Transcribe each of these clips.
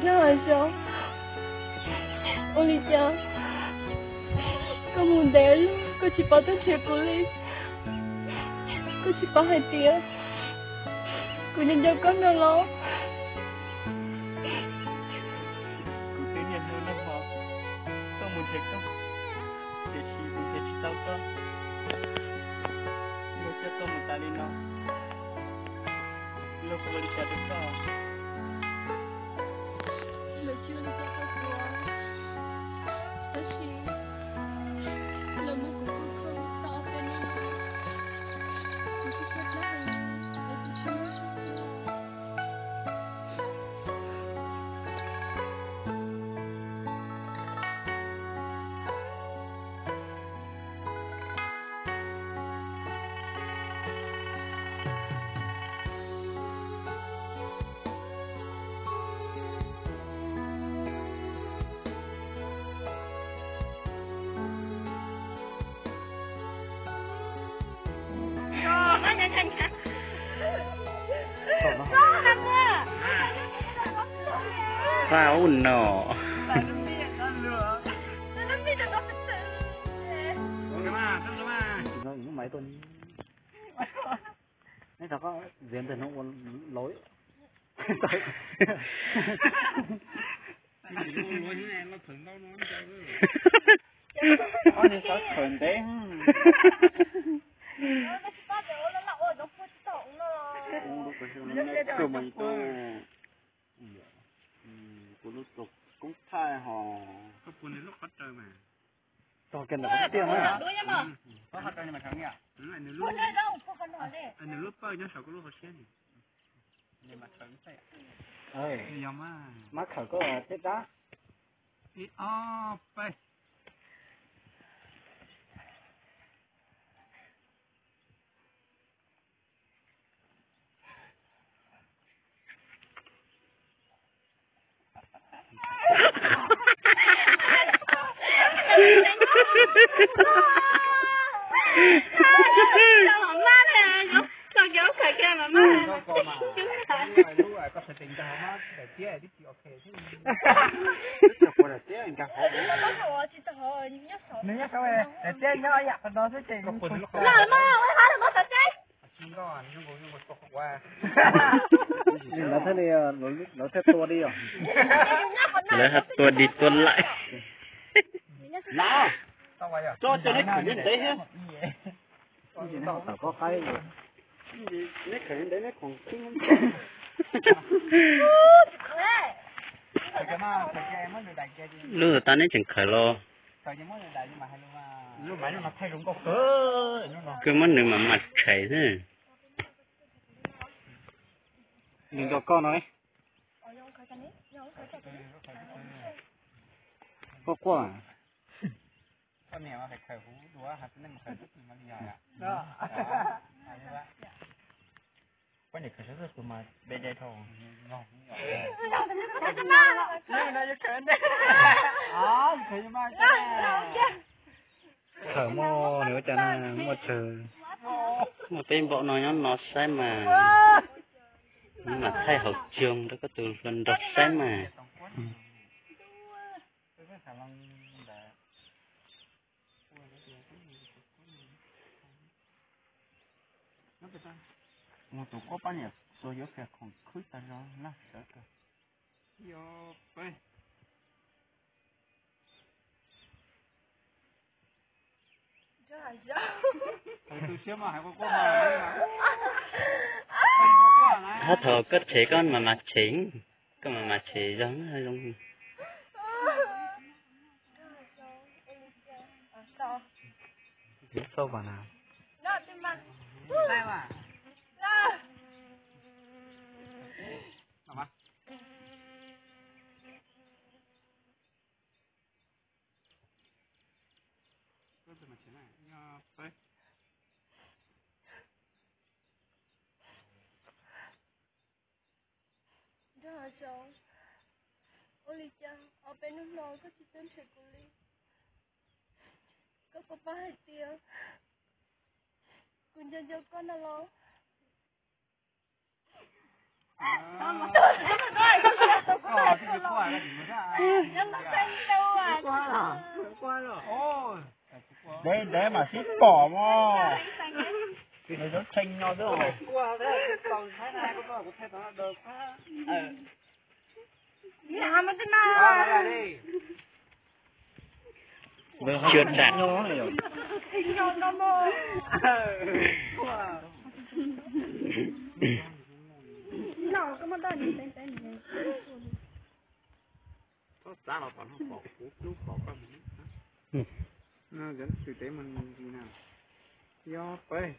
Nyob zoo, ua li cas koj mus ntev lawm koj tsis pab tuaj nrhiav kuv li? Koj tsis paub hais tias kuv nco nco koj no los? Kuv twb niaj hnub niaj hmo tuaj mus nrhiav koj, tiam sis kuv nrhiav tsis tau koj. Luag coj koj mus tas li no, luag ua li cas rau koj? Lawv tsis ua li cas rau kuv, tab sis lawv muab kuv khoo khoo tau ob peb hnub no, kuv tsis tshua dab hais li, es kuv tsis muaj txoj sia. Paj ub no. Neb thov koj ziav ntawm no ua lov. Ob niag sawv khawm ntev. Kuv lub tus koob thaij ho. Tog kiag ntawm qhov tiaj na. Nws lub pawg nyob saum kuv lub hauv siab ni. Mab khawm koj thiab dab. Ib ob peb. Nws nyob saum daim tiab nyob yam qhov no xwb ces. Lawv thiaj li, lawv thiaj tua dig tua laim. Tso cov neb khawm ntev thiab. Tom koj qaib. Neb khawm ntev neb khoom khwb. Lub tau neb tseem khawm los. Kuj muab nws mam mas tshais xwb. Nws nco koj no. Koj quaj. Khawm muaj nws ua cas na, muaj tsawg, muaj peb npaum no nyob no saib mas, mam thaij hauv tsoog rau koj tus hluas nraug saib mas. Tus koj pab niam xuas yuav kiag khoom khwb tag zog laj sawv kawg. Hab thaum koj tshem koj mam mas tshem, koj mam mas tshem zoo zoo. Xauj pas na. Nraug Hav Zoov, ua li cas ob peb hnub no koj tsis tuaj nrhiav kuv li? Koj puas paub hais tias kuv nco nco koj no los? Ntev ntev mam sib pom mog. Nws zaub tshee nyo xwb. Cua dam. Txhob xav los pom no pom kuv hlub pom koj mus. No yog twm tev mus ntsis na. Yog peb.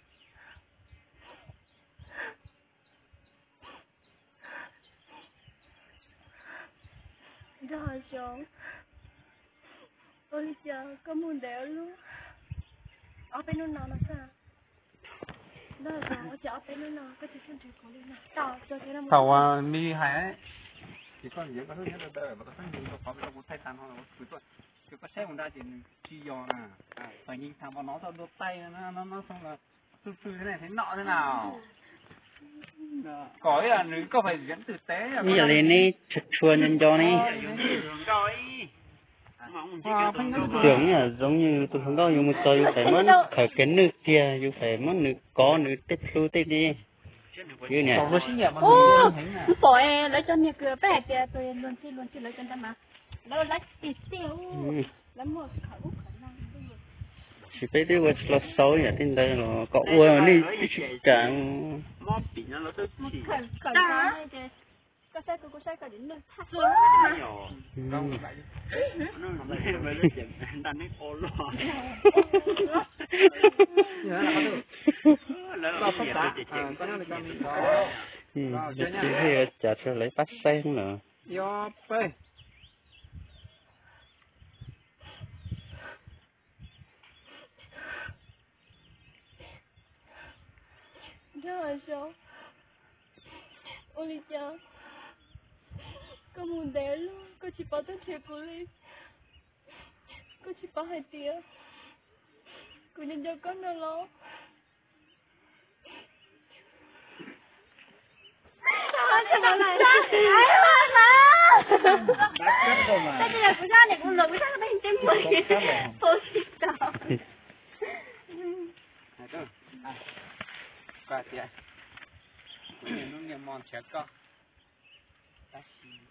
Nraug Xyooj, ua li cas koj mus ntev ua luaj? Ob peb hnub no no xwb. Nraug Xyooj, ua cas ob peb hnub no koj tsis tuaj nrhiav kuv li no? Thaum uas nws hais, ces koj yuav koj hlub nyob tawm tawm los koj txhob nrhiav rau qhov rau kuv thaij tas no los kuv tuaj, ces koj saib mus nrad ces nws tsis yog na. Thaum nws tham npaum no tau dua taij no no xoo los txwj txwj thiab ne, thiab noj thiab na. Kom ib yam nws koj fais ziv twm tev. Ib yam li neb tshua tshua nco nco ne. Xyooj yam zoo yus tus hluas nkauj yus mus txog yus fais muab khawm kiag nwj kiag, yus fais muab nws kov nws tej plhu tej di. Yus niam. Pom lawv cov niag kws peb hais tias tus luag ntxhi luag ntxhi lawv cov ntawd mas lawv lab tiag tiag, lawv muaj khawm ub khawm no. Tsis peb twb ua tsis los xaus yam tej ntawd los kom ua nej twb tsis kam. Koj saib kuv, kuv saib koj dim nwj thaj. Ces thiaj yuav cas tso lawv pab saib lawm. Nraug Xyooj, ua li cas koj mus ntev luaj koj tsis pom tuaj nrhiav kuv li? Koj tsis paub hais tias kuv nco nco koj no los? Koj tias kuv niaj hnub niaj hmo nrhiav koj, tab sis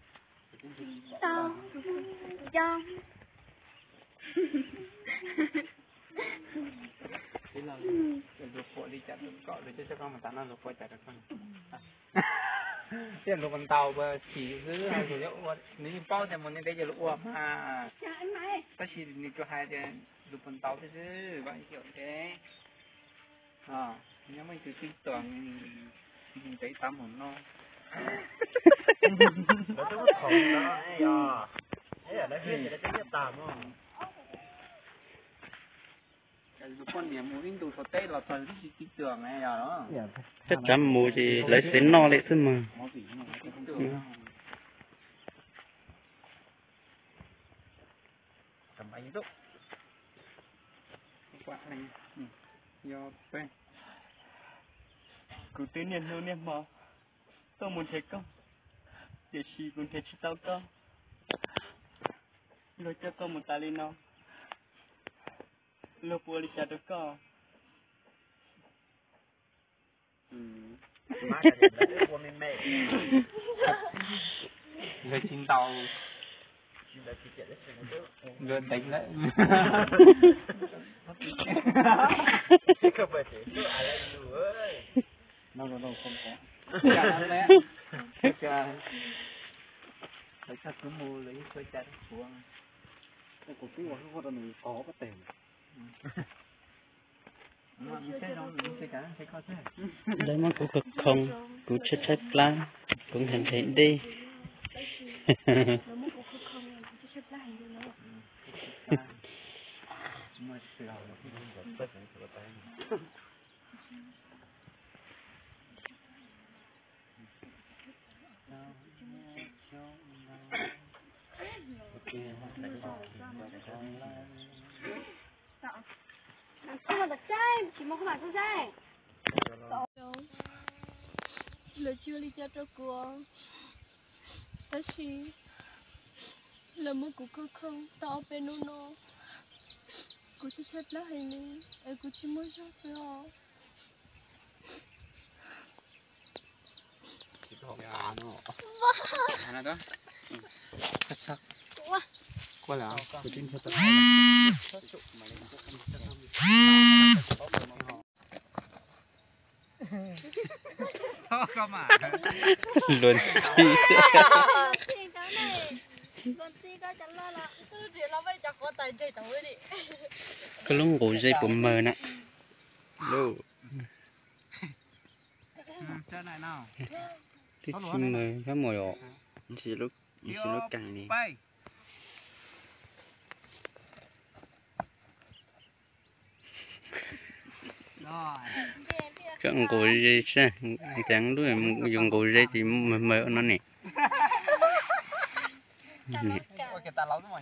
kuv twb nrhiav tsis pom koj. Luag puas li cas rau koj, luag coj koj mus tas no luag puas cas rau koj? Thiab luag puas ntaus puas chim xwb, luag yuav ua, nws yeej paub tias mus ntev ntev ces luag ua mas. Tab sis nws tsuas hais tias luag puas ntaus thiab xwb, koj ib yam ua ntev. Nyob muaj ib tug tib tuam ntev tas mus no. Lawv twb muab thaum no yog, lawv hais tias lawv twb nyiaj tas mog. Tus poj niam mus ib ntus saum teb los txog tib si tib tuam yog. Teb tsav mus ces lawv xev noj li xwb mas. Kuv twb niaj hnub niaj hmo tuaj mus nrhiav koj, tiam sis kuv nrhiav tsis tau koj. Luag coj koj mus tas li no, luag puas ua li cas rau koj? Luag tsis ntaus, luag deev lawm. Lawv coj kuv mus lawv yeej tsis ua cas rau kuv. Kuv twb ua lub voj rau nws qos pob teg. Lawv muab kuv khoo khoo, kuv tshaib tshaib plab, kuv nqhis nqhis dej. Lawv tsis ua li cas rau kuv. Tab sis lawv muab kuv khoo khoo tau ob peb hnub no, kuv tsis tshaib plab heev li, es kuv tsis muaj zog xwb os. Luag ntxhi. Koj lub nqus ze puas mawg na? Twb tsis mawg, kab mus os. Ntxhi lub kaag li. Koj nqus ze, ntev lub yus nqus ze ces mawg mawg no ne.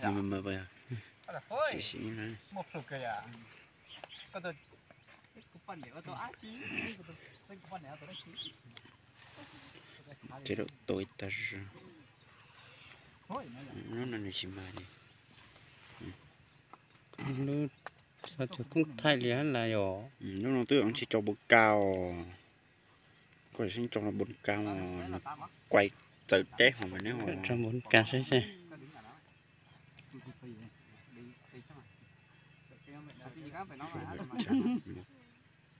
Mawg mawg. Ces lub tua ib tag zog. Lub no nws tsis mag li. Lub, xyov cog koob thaij li hab las yom. Lub no twb tsis tso npoo kas os. Koj yeej tso npoo kas os, nws kuais txawv deb hov mas neb. Tso npoo kas saib seb.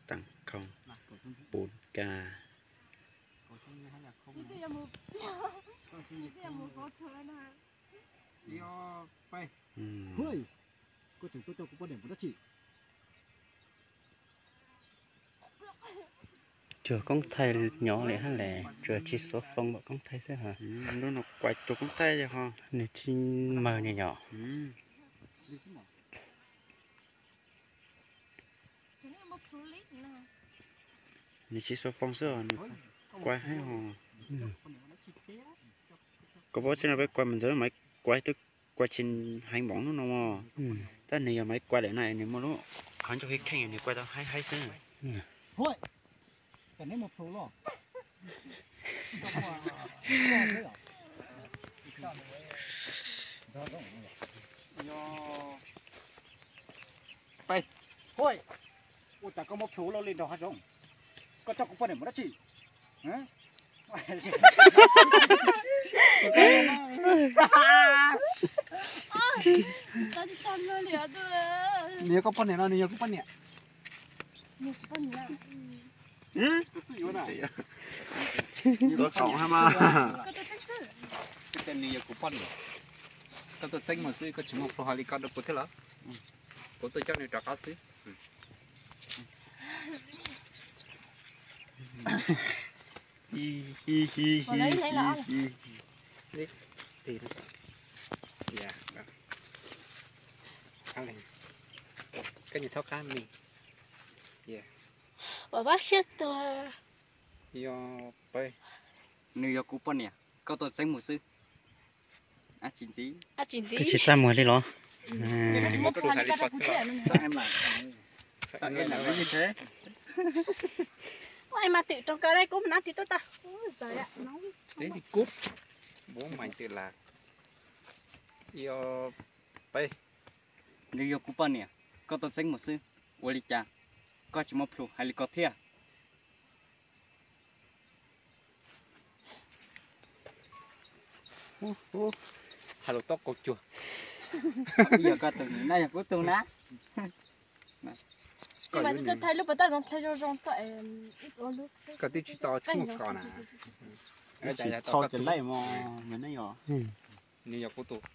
Taag khoo, npoo kas. Cog koob thaij nyob li hab las, tsuas tsis xuav foo npaum koob thaij xwb hab. Lub no kuais tsuas koob thaij ho. Nws tsis mawg li yom. Nws tsis xuav foo xwb os, nws kuais heev os. Koj paub tseeb no peb kuais mas ntxawv mas kuais twb kuais tsis heev npaum lub no mog. Tab nws yog mas kuais lawm na nws muaj lub qhov ncauj kheej kheej nws kuais tau haib haib xwb. Ua cas koj muab plhu loj li nraug hav zoov? Koj coj kuv poj niam mus dab tsi? Nws yog koj poj niam no, nws yog kuv poj niam. Nws yog kuv poj niam. Koj tuaj txeeb mus xwb, koj tsis muaj plhu hais li koj rau kuv thiab los? Kuv tuaj coj nws rov qab xwb. Koj nyiam thaub qab li. Nws yog kuv poj niam, koj tuaj txeeb mus xwb. Koj tsis txaj muag li los? Mas twm rau koj kuv nab tis tuaj tag. Nws yog kuv poj niam, koj tuaj txeeb mus xwb. Ua li cas koj tsis muaj plhu hais li ko thiab? Hais lus tob qaug cuag. Yog koj tus nws na, yog kuv tus na. Koj twb tsis tau tshuaj kos na. Tsis txhob cov laij mog, nws yog kuv tus.